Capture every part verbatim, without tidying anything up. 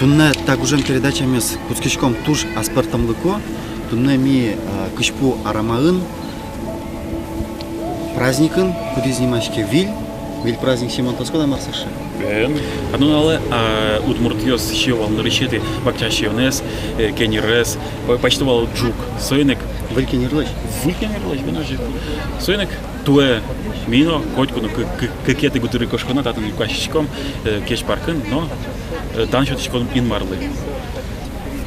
Туннэ та гужем передачамес кутскиськом туж аспӧртэмлыко. Туннэ ми, э, кызьпу арамаын, праздникын, кудӥз нимаське Виль. Виль праздник сиемын тодӥськод-а, мар со сыӵе? Бен. А нуналэ, а, удмуртъёс сиё вал нырысетӥ бакча сиёнэз, э, кенерез, па-, пасьто вал ӝук. Соин ик. Выль кенерлэсь? Выль кенерлэсь, бен, озьы. Соин ик туэ ми но котьку но кы-, кы-, кыкетӥ гудыри кошконэ татын люкаськиськом, э, кечпаркын, но, э, тани сётӥськом Инмарлы.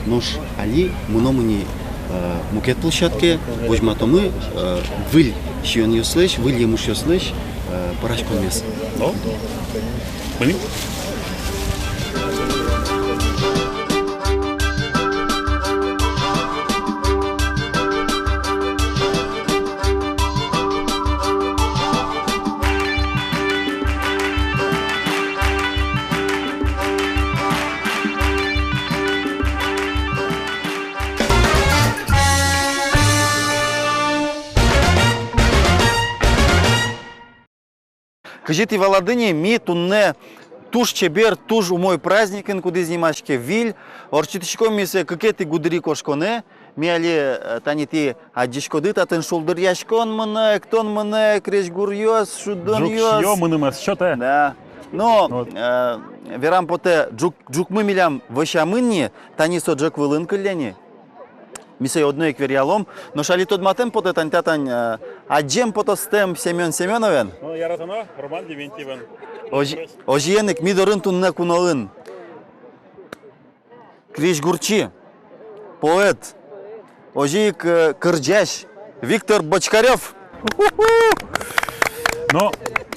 Нош али мыном ини, э, мукет площадкае, возьматомы, э, выль сиёнъёслэсь, выль емышъёслэсь, э, пӧраськонмес. Но? Мыным? Кызьы тӥ валады ни, ми туннэ туж чебер, туж умой праздникын, кудӥз нимаське Виль. Ортчытӥськом ми сое кыкетӥ гудыри кошконэ. Ми али, э, тани тӥ адӟиськоды, татын шулдыръяськон мынэ, эктон мынэ, крезьгуръёс, шудонъёс. Ӝук сиё, мыным ӧз сётэ. Да. Но, вот, э, верам потэ, ӝук, ӝукмы милям вӧсямын ни, тани со ӝӧк вылын кылле ни. Ми сое одно ик веръялом, нош али тодматэм потэ тань та, тань, э, адӟем потостэм Семён Семёновен. Ну, яратоно Роман Дементьевен. Озьы-, озьыен ик ми дорын туннэ куноын крезьгурчи, поэт, озьы ик, э, кырӟась Виктор Бочкарёв. Но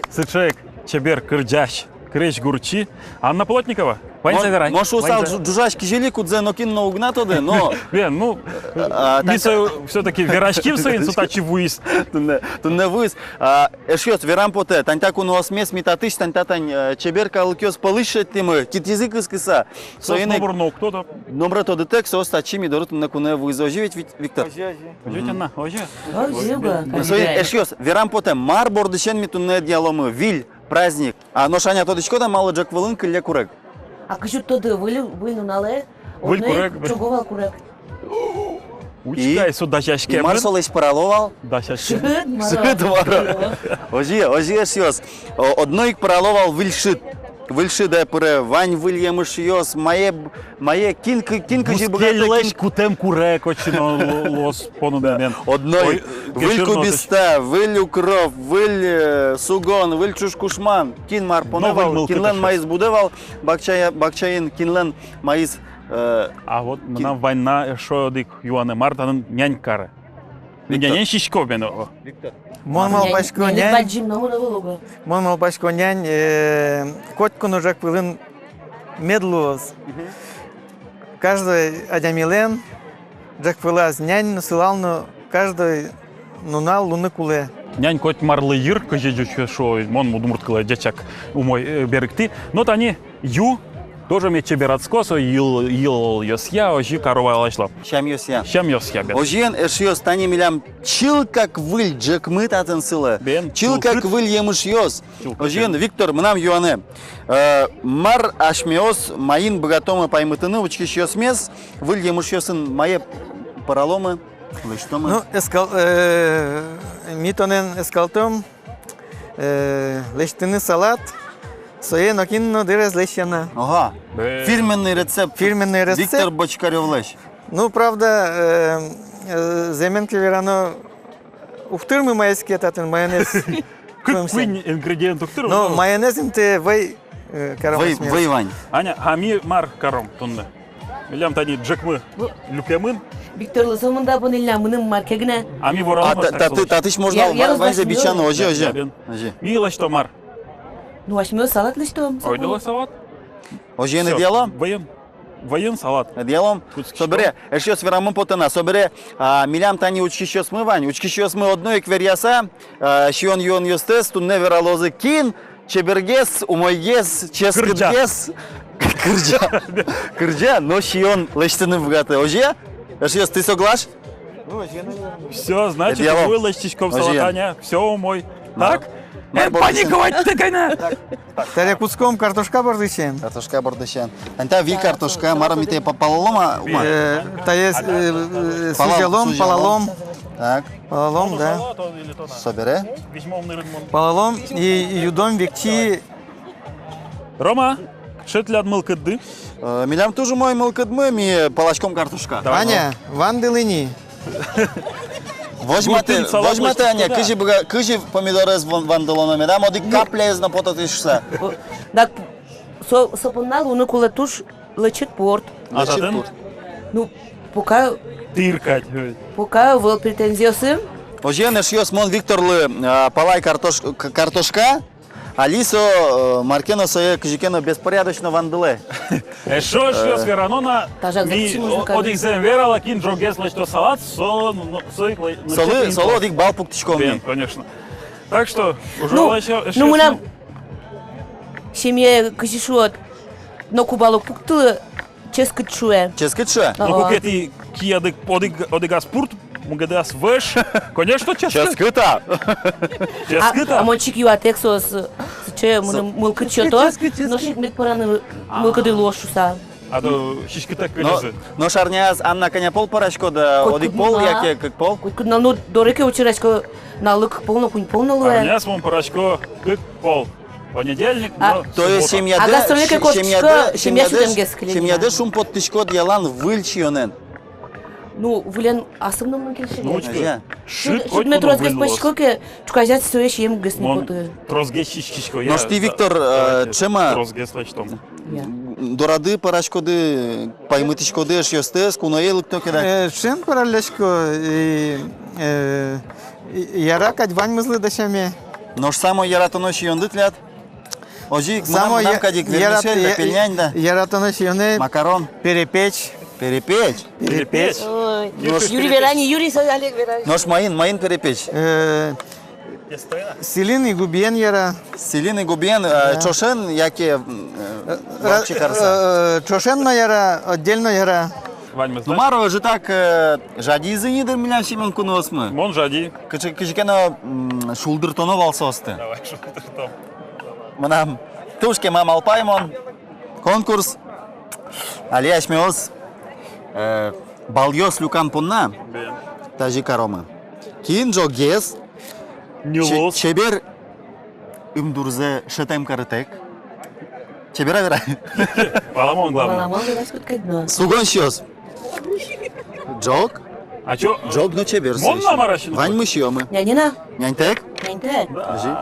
сыӵе ик чебер кырӟась, крезьгурчи Анна Плотникова. Ваньзэ верай. Мо-, мо шуысал, ваньзэ. Ӝу-, ӝужась кизили, кудзэ нокин но уг на тоды, но. Бен, ну, а, ми тань со, всё-таки вераським соин, со татчы вуиз. Туннэ, туннэ вуиз. А, эшъёс, верам потэ, тань та куноосмес ми татысь, тань та, тань, э, чебер калыкъёс пӧлысь шедьтӥмы, китӥзы кыскыса. Соос номыр но уг тодо. Номыре тодытэк, соос татчы ми доры туннэ куное вуизы. Озьы ведь, Вик-, Виктор? Озьы, озьы. Озьы ведь, Анна, озьы. Озьы, уга. Соин, эшъёс, верам потэ, мар бордысен ми туннэ ӧдъяломы, Виль праздник. А, нош Аня, тодӥськод-а, малы ӝӧк вылын кылле курег? А кызьы уд тоды, выль, выль нуналэ, выль одно ик курег, чуго вал курег. Учкы ай, со дасяськемын. И мар солэсь пӧрало вал? Дасяськемын. Шыд, мар-о. Шыд, мар-о. Озьы, озьы, эшъёс. О, одно ик пӧрало вал выль шыд. Выль шыдэ пыре вань выль емышъёс, мае, мае, кин кы-, кин кызьы быгатэ, бускельлэсь кин кутэм курег отчы но лу-, луоз поныны, бен. Одно ик. Ой, выль кешыр но кубиста, выль укроп, выль, э, сугон, выль ӵушкушман. Кин мар понэ вал, кинлэн маиз будэ вал бакча-, бакчаын, кинлэн маиз, э, а вот ки- мынам вань на эшшо одӥг юанэ, мар татын нянь каре. Виктор. Няньен сисько бен, о. Виктор. Мон малпасько, нянь, нянь бадӟым номыр ӧвӧл уго. Мон малпасько, нянь, э, котьку но ӝӧк вылын мед луоз. Мгм. Каждой адямилэн ӝӧк вылаз нянь но, сылал но каждой нунал луыны кулэ. Нянь коть марлы йыр, кызьы ӟуч шуо, мон удмурт кылэ ӟечак умой, э, берыктӥ. Но тани ю тоже мед чебератско, со йыл-, йылолъёсъя, озьы каро вал асьло. Сямъёсъя. Сямъёсъя, бен. Озьыен, эшъёс, тани милям чылкак выль ӝӧкмы татын сылэ. Бен, чылкак чылкыт. Выль емышъёс. Чылкыт. Озьыен, Виктор, мынам юанэ. Э, мар асьмеос маин быгатомы паймытыны учкисьёсмес, выль емышъёсын мае пӧраломы, лэсьтомы? Ну, эскал-, э, ми тонэн эскалтом, э, лэсьтыны салат, сое нокин но дыр ӧз лэсьты на. Ага. Бэ. Фирменный рецепт. Фирменный рецепт. Виктор Бочкарёвлэсь. Ну, правда, э, э, зэмен ке верано, уг тырмы маиз ке татын, майонез. Кык-куинь ингредиент уг тырмы. Но майонез интые вӧй, э, каром асьмеос. Вӧй, вӧй вань. Аня, а ми мар каром туннэ? Милям тани ӝӧкмы люкемын. Виктор, лысо мында бон иллям, мыным мар ке гинэ. А ми воралом. А, та-, таты-, татысь можно ваньзэ бичаны, озьы, озьы. Озьы. Ми лэсьтом мар? Ну, асьмеос салат лэсьтом. Ойдолэ салат. Озьыен, ӧдъялом? Вӧйын. Вӧйын салат. Ӧдъялом. Кутскиськом. Собере, эшъёс, верамы потэ на, собере, а, милям тани учкисьёсмы вань, учкисьёсмы одно ик веръяса, а, сиён-юонъёстэс туннэ вералозы, кин чебергес, умойгес, ческытгес. Кырӟа. Кырӟа. Кырӟа, но сиён лэсьтыны быгатэ. Озьы-а? Эшъёс, тӥ соглаш? Всё, значит, ӧдъялом. Умой лэсьтӥськом салат, Аня. Всё умой. Так? Эн паниковать тыкайна. Таре кутском картошка бордысен. Картошка бордысен. Ань та виль картошка, мар ми тае, па-, палалом-а, ума? Э, тае, э, э, палал, сузялом, сузялом. Палалом. Так. Палалом, да. Собере. Палалом и, и юдом векчи. Рома, кыӵе тӥляд мылкыдды? Э, милям туж умой мылкыдмы, ми паласьком картошка. Давай, Аня, вандылы ини. Возьматэ, возьматэ, Аня, кызьы быга-, кызьы помидорез ван-, вандылоно меда, одӥг капляез но потоз шуса. Так, со, со понна луыны кулэ туж лэчыт порт. А лэчыт татын? Порт. Ну, пока... Тыр кадь. Пока ӧвӧл претензиосым. Озьыен, эшъёс, мон Викторлы, а, палай картош-, к-, картошка, али со, э, мар ке но сое кызьы ке но беспорядочно вандылэ. Эшшо, эшшо, э, верано на, тажак ми записи можно о-, как-то. Одӥгзэ вералэ, кин ӝоггес лэсьтоз салат, со, ну, со ик лэ-, ну, солы, чё-то солы импорт. Одӥг балл пуктӥськом ми. Бен, конечно. Так что, уже... Ну, лэся-, ну, эшъёс, мынам, ну, семьяе, кызьы шуод, ноку балл уг пуктылы, ческыт шуэ. Ческыт шуэ? О. Ну, куке тӥ кияды одӥг, одӥгаз пурт, мукетаз вӧсь, конечно, ческыт. Ческыт-а? Ческыт-а? А, а мон чик юатэк соос, сыӵе мыным мылкыд сёто, ческыт, ческыт. Нош ик мед пӧраны мылкыды луоз шуса. А то сиськытэк кылизы. Но, нош арняяз Анна кӧня пол пӧраськод, а, одӥг пол яке кык пол? Котькуд нунал, ну, доры ке учырасько, нуналлы кык пол но, куинь пол но луэ. Арняяз мон пӧрасько кык пол. Понедельник, а, но то есть суббота. Семьядэ, а гастроле ке кошкисько, семьядэ, семья семьядэ, сюлэмгес кыле. Семьядэ шумпоттӥськод ялан выль сиёнэн. Ну, выльэн асыл но мыным кельше. Ну, учкы. Озьы-а? Шыд, шыд коть мед куно тросгес выль луоз. Пӧраськисько ке, ӵуказяз сое сиемгес но потэ. Мон тросгес сиськисько, я. Нош тӥ, Виктор, э, давайте, ӵем-а, тросгес лэсьтом. Я. Дорады пӧраськоды, паймытӥськоды эшъёстэс, куное лыкто ке, да? Э, ӵем пӧрасько, и, э, и, яра кадь ваньмызлы дасяме. Нош самой яратоно сиёнды тӥляд? Озьы ик, самой мынам, мынам я-, кадь ик ярат-, вермишель, я-, пельнянь да. Яратоно сиёнэ. Макарон. Перепеч. Перепеч? Перепеч. Ой. Нош юри верани, юри со Олег верани. Нош маин, маин перепеч? Э, сӥльын и губиен яра. Сӥльын и губиен, э, да. Ӵошен яке, м, э, ра-, валче карыса? Э, э, ӵошен но яра, отдельно яра. Ваньмыз, да? Ну, мар, озьы так, э, жадизы ни дыр милям Семён куноосмы. Мон жади. Кызьы, кызьы ке но, м, шулдыртоно вал соосты. Давай, шулдыртом. Мынам туж кема малпай мон, конкурс. Али асьмеос, э, балъёс люкам понна. Бен. Тазьы каромы. Кин ӝоггес, нюлос, че-, чебер ымдурзэ шӧтэм карытэк. Чебер-а, вера? Валамон, главное. Валамон, главное, кыт кадь но. Сугон сиёз. Ӝог. А чё? Ӝог но чебер. Мон на мар-а сиён? Ваньмы сиёмы. Нянь на? Няньтэк? Няньтэк. Да. Озьы.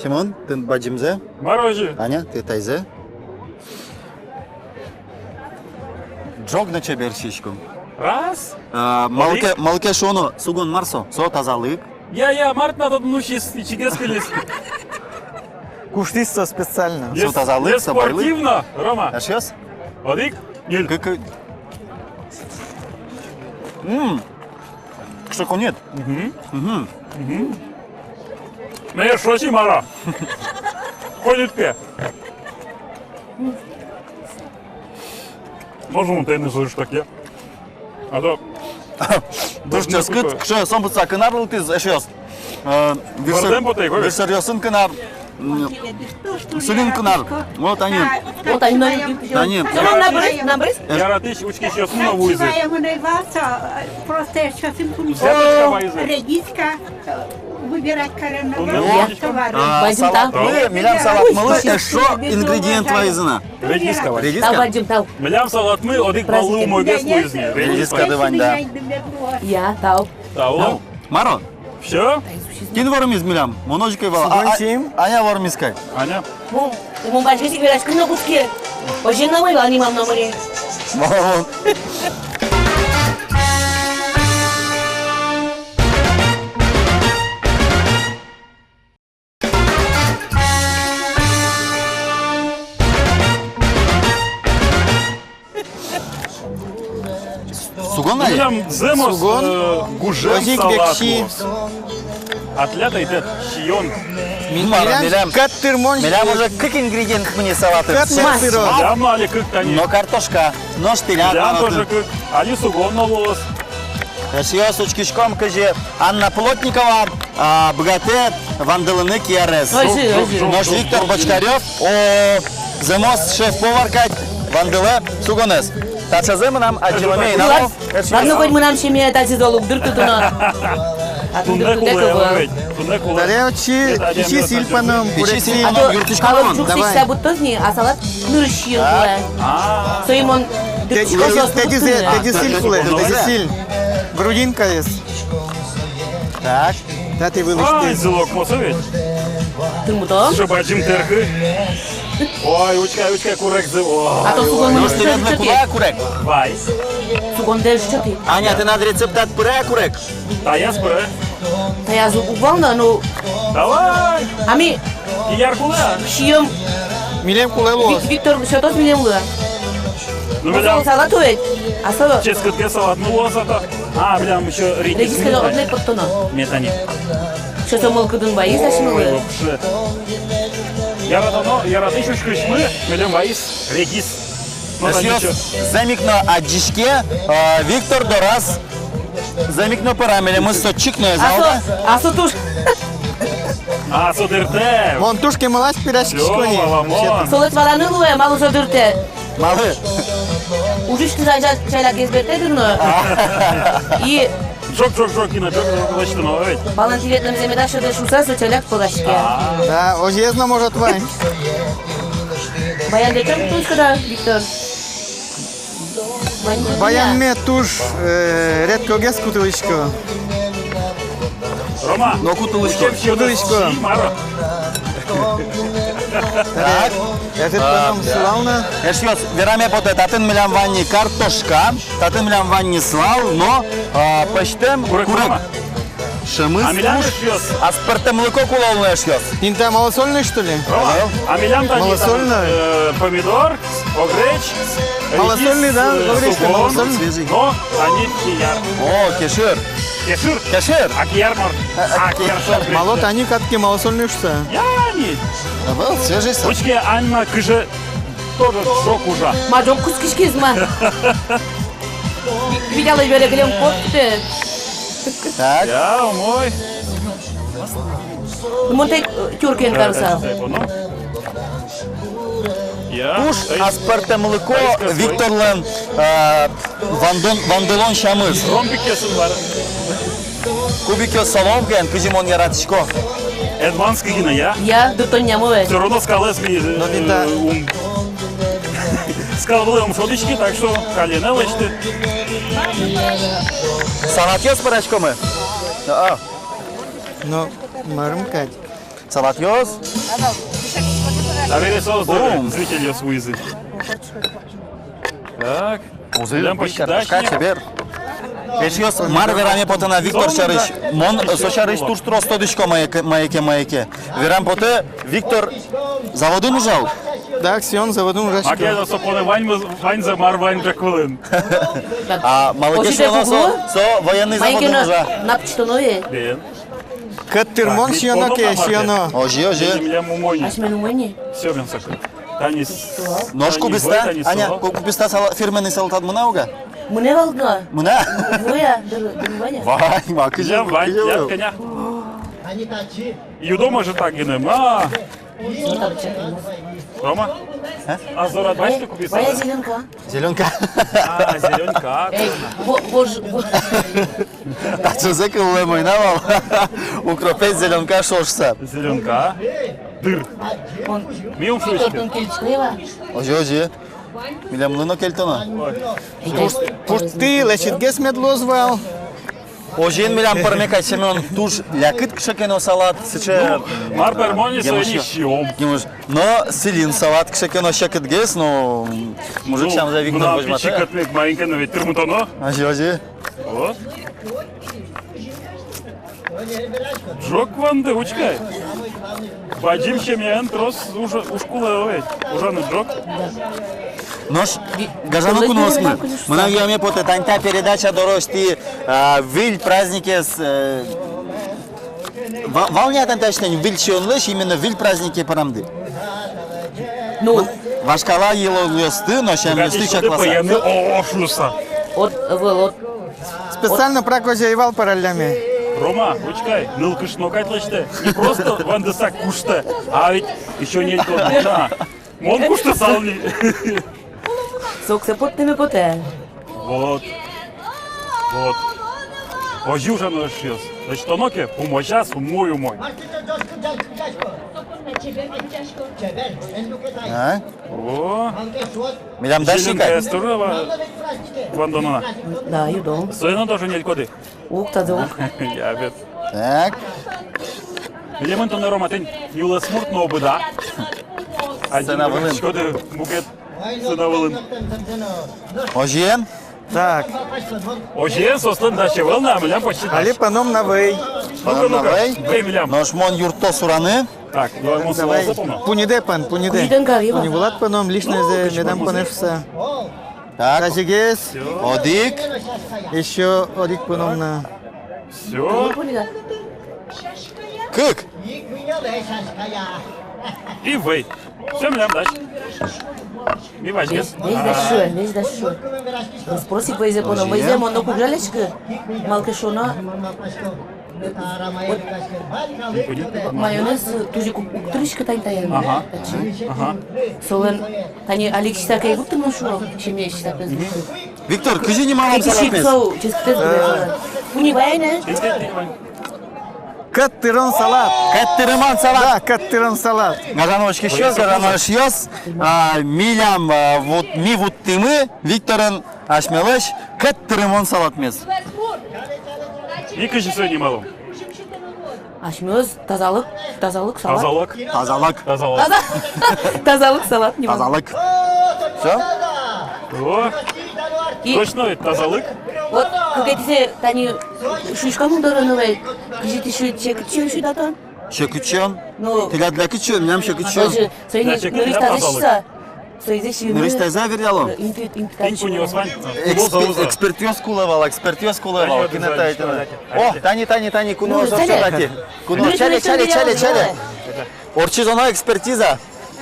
Семён, тӥ бадӟымзэ. Мар озьы? Аня, тӥ тазьзэ. Ӝог но чебер сиськом. Раз. А, малы ке, малы ке шуоно, сугон мар со? Со тазалык. Я, я, мар тынад отын усиз, ичигес кылиз. Куштӥз со специально. Со тазалык, со бойлык. Спортивно, Рома. Эшъёс? Одӥг, ньыль. Кык. М. Кыӵе коньыт. Мгм. Мгм. Мгм. Мае шоси мар-а? Коньыт ке. Можно он теннис уже так, я? А то... Слушайте, скыт, кыӵе со быдӟа кынар лыктӥз, эшъёс. Э, вирсэр-, вирсэръёсын кынар, м, сӥльын кынар. Вот они. Вот они, они. Набрысь, набрысь. Яратӥсь учкисьёсын но вуизы. Просто эшъёсын пумисько. Редиска. Выбирать карем на товар. А, бадӟым тау. Салатмы, милям салатмылы эшшо ингредиент вайизы на. Редиска вай. Редиска? Тау, бадӟым тау. Милям салатмы одӥг баллы умойгес луиз ни. Редиска. Редиска дыр вань, да. Я, тау. Тау. Тау. Мар-о? Всё? Кин вормиз милям? Мон озьы ик вал. А, а, Аня вормиз кадь. Аня. Мон, мон бадӟымесь ик вераськыны кутски. Озьы но мон вал, нимам но мыри. Мон. Сугон али? Милям зэмос, сугон, э, гужем салат векчи. Атлет ай тӥ сиён. Мар-а, милям, милям кӧт тырмон. Милям уже кык ингредиент мынэ салатын. Кӧт мар тыро. Милям али кык тани. Но картошка, но штыля. Милям тоже кык. Али сугон но луоз. Эшъёс, учкиськом, кызьы Анна Плотникова, а, быгатэ вандылыны киярез. Озьы, озьы. Нош Виктор Бочкарёв, о, зэмос шеф-повар кадь, вандылэ сугонэз. Таӵезэ мынам адӟылэме ӧй на луы. Ладно, хоть мынам семьяе тазьы зол уг дыртыты но. А туннэ кулэ, кулэ, кулэ. Туннэ кулэ. Таре отчы пичи сӥль поном, пичи сӥль поном. А то юрттӥськом. Калык ӝуксись сабыттоз ни, а салат нырысь сиён кулэ. А. Соин мон дыр-, тэтӥ сӥль кулэ, тэтӥ сӥль. Грудинкаез. Так. Татӥ вылысьтыз. Ай, зылок мосо ведь. Тымутон? Сыӵе бадӟым тэркы. Ой, учкы, учкы, курегзы, о. А то сугон мыным. Нош тӥледлы кулэ-а курег? Вай. Сугондэ ӧжыт чоты. Аня, тынад рецептад пыре-а курег? Таяз пыре. Таяз уг вал но, ну. Давай. А ми кияр кулэ-а? Сиём. Милем кулэ луоз. Вик-, Виктор сётоз милемлы. Ну, милям салат ведь. А со ческытгес салат, ну, луоз-а та? А, милям ещё редис. Редис кадь одно ик поттоно. Сметане. Что-то мылкыдын вайиз асьмелы. Ой, вообще. Яратоно, яратӥсь учкисьмы, милем вайиз редис. Ну, эшъёс, зэм ик но адӟиське, а, Виктор дораз зэм ик но пыра, милемыз со чик но ӧз вал. А со, а со туж. А со дыртэ. Мон туж кемалась пыраськисько ни. Всё, валамон. Солэсь валаны луэ, малы со дыртэ. Малы? Ужысь тӥ ча-, чаляк ӧз бертэ дыр но. И ӝог, ӝог, ӝог, Инна, ӝог, ӝог, лэсьтоно ведь. Палэнтӥ ветлэмзэ меда шӧдэ шуыса, со чаляк пӧлаське. А. Да, озьыез но может вань. Баян дэтям тунсыко-а, Виктор? Баянме туж, э, редкогес кутылӥсько. Рома, но кутылӥсько. Кутылӥсько. Так. Этот, а, потом, да. Сылал на. Эшъёс, вераме потэ, татын милям вань ни картошка, татын милям вань ни сылал, но, а, пӧзьтэм курегмы. Курегмы. Шӧмыз. А милям туж, эшъёс, аспӧртэмлыко кулэ луоз, эшъёс. Тӥни та малосольный, что ли? Рома, а милям тани малосольный. Э, помидор, огреч, малосольный, редис, да, э, огреч, сугон, малосольный. Свежий. Но тани кияр. О, кешыр. Кешыр? Кешыр. А кияр мар? А, а, а, кешыр. Малы тани кадь ке малосольный шуса? Я ни. А был свежий сыр. Учке, Анна, кызьы тоже ӝог ужа. Ма ӝог кутскиськиз ма. Видяло бере кылем кошкытэ. Так. Я, умой. Мон тэк, э, тюркаен карысал. Я. Туж аспӧртэмлыко Викторлэн, э, вандон-, вандылон сямыз. Ромбикъёсын вара. Кубикъёс соломкаен, кызьы мон яратӥсько. Эдманский гинэ, я? Я, дуртоннямы. Всё равно скалэз ми, э, но винта ум. Скал вылэ ум шӧдӥське, так что каллен лэсьты. Салатъёс пӧраськомы. А. Но марым кадь. Салатъёс. Табере соос, бум, зрительёс вуизы. Так. Узы, милям пичи картошка, чебер. Эшъёс, мар вераме потэ на Виктор сярысь? Мон со сярысь туж трос тодӥсько, мае ке, мае ке, мае ке. Верам потэ, Виктор заводын ужал. Да, Аксион заводын ужасько. Маке со потэ ваньмыз, ваньзэ, мар вань ӝӧк вылын. А малы ке шуоно, со, со военный заводын ужа. Напчтоно е. Бен. Кӧт тырмон сиёно ке, сиёно. Озьы, озьы. Милям умой ни. Асьмелэн умой ни. Всё, бен, сакы. Танис. Нош кубиста, Аня, ку-, кубиста сала-, фирменный салатад мынэ уга? Мынэ вал но. Мынэ? Вуя, дыр-, дыр-, ваня. Вань, ма, кызьы, я, вань, кызьы я, вуя? Кӧня. Юдо, может, так гинэ, ма. Рома? А? А зорад вань, что кубиста? Ваня, зелёнка. Зелёнка. А, зелёнка. Эй, во-, вож-, вож-. Таӵезэ кыллэмын на вал. Укропез зелёнка шуо шуса. Зелёнка. Дыр. Мон. Ми ум шуиське. Озьы, озьы. Милемлы но кельтоно. Ой. Пуш-, пуштӥ, лэчытгес мед луоз вал. Озьыен, милям пӧрме кадь, Семён, туж лякыт кыӵе ке но салат, сыӵе. Ну, мар пӧрме ни, соин ик сиём. Нимысь. Но сӥль ин салат кыӵе ке но секытгес, но, м, мужик сямзэ вигнон возьматэ. Ну, мынам пичи кӧтме ик маин ке но ведь тырмытоно. Озьы, озьы. Вот. Ӝог ванды, учкы ай. Бадӟым семьяын трос уж, уж кулэ, ой, ужаны ӝог. Нош, гажано куноосмы, мынам юаме потэ, тани та передача дорозь тӥ, а, выль праздникез, э, ва-, вал ни-а тани таӵе выль сиёнлэсь, именно выль празднике пырамды? Ну. Вашкала йылолъёсты но сямъёсты чакласа. О, шуса. Вот, вот, вот. Специально прак озьы ӧй вал пӧралляме. Рома, учкы ай, нылкышно кадь лэсьтэ. Не просто вандыса куштэ, а ведь ещё ньыль куд мон на. Мон куштысал ни. Соксэ поттэме потэ. Вот. Вот. Озьы ужано, эшъёс. Лэсьтоно ке, пумозяз умой-умой. А? О. Милям дась ик ай. Зеленкаез тоже ва-, вандоно на. Да, юдо. Соин но тоже ньыль куды. Уг, тазэ уг. Я вет. Так. Милемын туннэ, Рома, тӥни нюлэсмурт но обыда. Сцена вылын. Адӟиськоды мукет сцена вылын. Озьыен? Так. Озьыен, соослэн дась ӧвӧл на, милям почти дась. Али пӧном на вӧй. Ну-ка, ну-ка. Пӧном на вӧй. Вӧй милям. Нош мон юртто сураны. Так, давай, мон давай. Сразу пӧно. Пуньыдэ пӧн, пуньыдэ. Пуньыдэ кари ма. Пуньы вылад пӧном, лишнезэ медам пӧнэ шуса. Так. Тазьыгес. Одӥг. Ещё одӥг пӧном на. Всё. Кык. И вӧй. Всё, милям дась. Ми вазьгес. Весь, весь дась шуэ, весь дась шуэ. Спросить вӧйзэ пӧном, вӧйзэ мон но уг жаляськы. Малы ке шуоно, вот майонез туж ик уг, уг тырӥськы тань таен. Ага. Татчы. Ага. Солэн тани али ик сиса ке уг тырмы шуо, семья сиса пез. Виктор, кызьы нималом салатмес? Со ческытэз. Э. Пуньы вайыны. Кӧт тырон салат. Кӧт тырымон салат. Да, кӧт тырон салат. Гажано учкисьёс, гажано эшъёс. А, милям, а, вут-, ми вуттӥмы Викторен асьмелэсь кӧт тырымон салатмес. И кызьы сое нималом? Асьмеос тазалык, тазалык салат. Тазалык. Тазалык. Тазалык. Таза-, тазалык салат нималом. Тазалык. Всё? О, и точно ведь тазалык. Вот кыкетӥзэ тани шуиськом доры но вай, кызьы тӥ сю-, секыт сиён сюдатон? Секыт сиён? Ну. Тӥляд лякыт сиён, милям секыт сиён. Озьы, соин ик нырысь тазалык. Нырысь тазьы веръяло. Экспер-, экспертъёс кулэ вал, экспертъёс кулэ вал. Кинэ тани, тани, тани, куноос, чале, чале, чале, чале. Ортчиз-а экспертиза?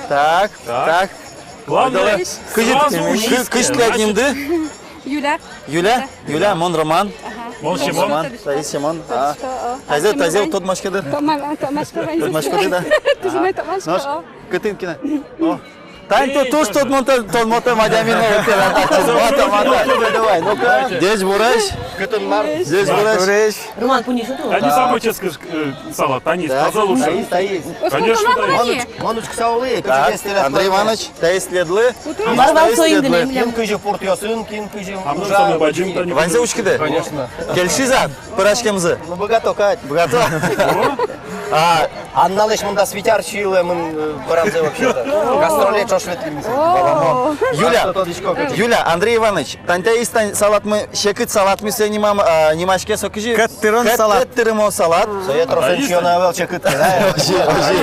Так, так. Главное, кызьы, кызьы тӥляд нимды? Юля. Юля? Юля, мон Роман. Ага. Мон Семён. Роман, таиз Семён. А. Таизэ, таизэ тодмаськоды? Тодмаськоды, да? Туж умой тодмасько. Нош кытын кинэ? О. Тань то туж тодмотэ, тодмотэ адями но, вот это, так, вот, вот, вот. Давай, ну-ка. Ӟечбуресь. Кытын мар? Ӟечбуресь. Роман, пуньы сёт-а? Тани самой ческыт, э, салат, тани, таза луыса. Таиз, таиз. Конечно, таиз. Мон уч-, мон учкыса улӥ. Так, Андрей Иванович, таиз тӥледлы. Мар вал со интыын, милям. Кин кызьы пуртъёсын, кин кызьы. А мон самой бадӟым, тани. Ваньзэ учкиды? Конечно. Кельшиз-а пӧраськемзы? Ну, быгато кадь. Быгато. А, Анналэсь мында Свитяр сиылэмын, э, пӧрамзэ вообще-то. Гастроле ӵош ветлӥмы. О. Юля, Юля, Андрей Иванович, тань таиз тань салатмы, секыт салатмы сое нимам, а, нимаське со кызьы? Кӧт тырон салат. Кӧт тырымон салат. Сое тросэн сиёно ӧвӧл, секыт, да? Озьы, озьы.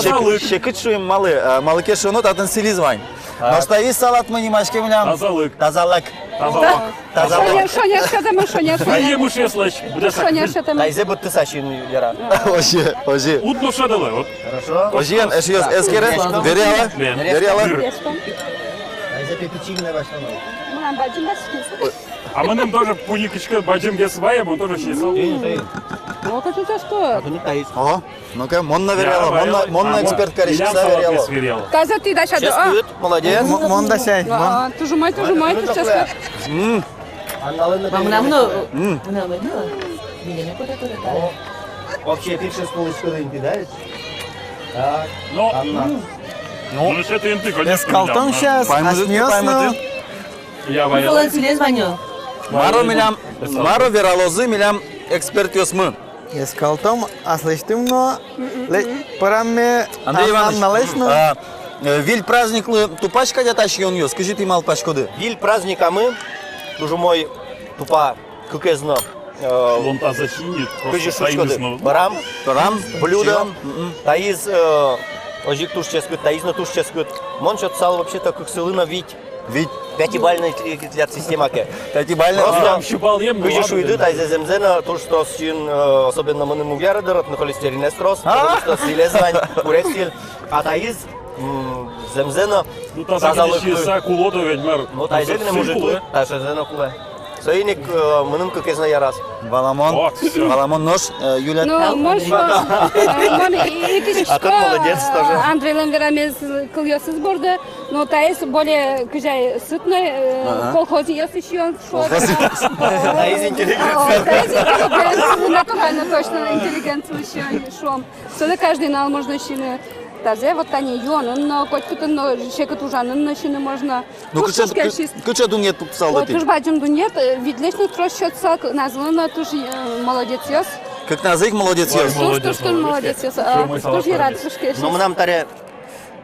Секыт, секыт шуим малы, а, малы ке шуоно, татын сӥльыз вань. Нош таиз салатмы нимаське милям. Тазалык. Тазалык. Тазалык. Тазалык. Шонер, шонер, шонер, шонер. Ай, емышъёслэсь. Шонер, шонер. Таизэ быдтыса сиыны яра. Озьы, озьы. Уд но шӧдылы, вот. Хорошо. Озьыен, эшъёс, эскере. Веръяло. Веръяло. Таизэ пе пичи гинэ басьтоно. Мынам бадӟым басьтӥз. А мыным тоже пуньы кыӵе ке бадӟымгес вае, мон тоже сиысал. О, кыӵе часка. Ага. Ну-ка, мон но веръяло, мон но, мон но эксперт кариськыса веръяло. Тазэ тӥ дасяды, а? Ческыт, молодец. М-, мон дасяй, мон. А, туж умой, туж умой, туж ческыт. М. Мынам но, м, мынам но. Вообще, пикшес полочкаын инты, да ведь? Так, ну, Анна. Ну, ну, эскалтом сейчас, асьмеос но. Мар-о милям, мар-о вералозы милям экспертъёсмы. Эскалтом аслэсьтым но, лэ-, пӧрамме Андрей Иванович, Анналэсь но. А, э, виль праздниклы тупась кадь-а та сиёнъёс, кызьы тӥ малпаськоды? Виль праздникамы туж умой тупа кыкез но. Э, кызьы шуиськоды, пӧрам, пӧрам, блюдо, мгм, таиз, э, озьы ик туж ческыт, таиз но туж ческыт. Мон сётысал вообще-то кыксылы но вить. Вить. Пятибалльный тӥ-, тӥляд система ке. Пятибалльный. Просто кызьы шуиды, таизэ зэмзэ но туж трос сиын, э, особенно мыным уг яра дыр, но холестеринэз трос, потому что сӥлез вань, курегсӥль. А таиз, м, зэмзэ но тазалык. Ну, тазалык сиыса кулэ-о ведь, мар. Ну, таизэ гинэ мужик кулэ, таизэ но кулэ. Соин ик, э, мыным кыкез но яраз. Валамон. Вот, всё. Валамон, нош, э, Юля. Ну, мон шуо, э, мон и-, ик ик А ты молодец тоже. Андрейлэн верамез кылъёсыз борды, но таиз более кызьы ай сытной, э, Ага. колхозъёслы сиён шуо. Колхоз. Таиз интеллигенция. О, таиз интеллигенция, натурально, точно интеллигенция сиён шуом. Соин каждый нунал можно сиыны. Тазэ вот тани юонын но, котькытын но, секыт ужанын но сиыны можно. Ну, туж кыӵе, кыӵе дунъет пуктысалды тӥ? Ой, туж бадӟым дунъет, э, видлэсь но трос сётыса, кыкназлы но туж, э, молодецъёс. Кыкназы ик молодецъёс. Ой, туж, молодец, туж, молодец. Молодецъёс, а, туж ярат, туж кельшиз. Ну, мынам таре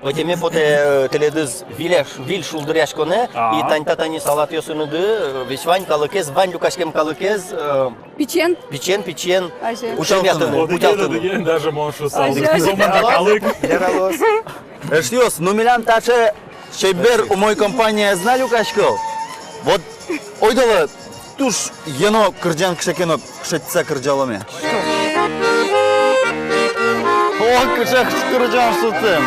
ӧтеме потэ, э, тӥледыз виль, виль шулдыръяськонэ, а, и тани та тани салатъёсыныды, э, весь вань калыкез, вань люкаськем калыкез, э, Пичиен? Пичиен, пичиен. Азе. Утялтыны. Шемятыны, вот утялтыны. Даже мон шуысал. Азе, азе. Сомында калык. Яралоз. Эшъёс, ну милям таӵе чебер, умой компания ӧз на люкаськы. Вот ойдолэ туж ено кырӟан кыӵе ке но кышетыса кырӟаломе. О, кыӵе кырӟан шутэм.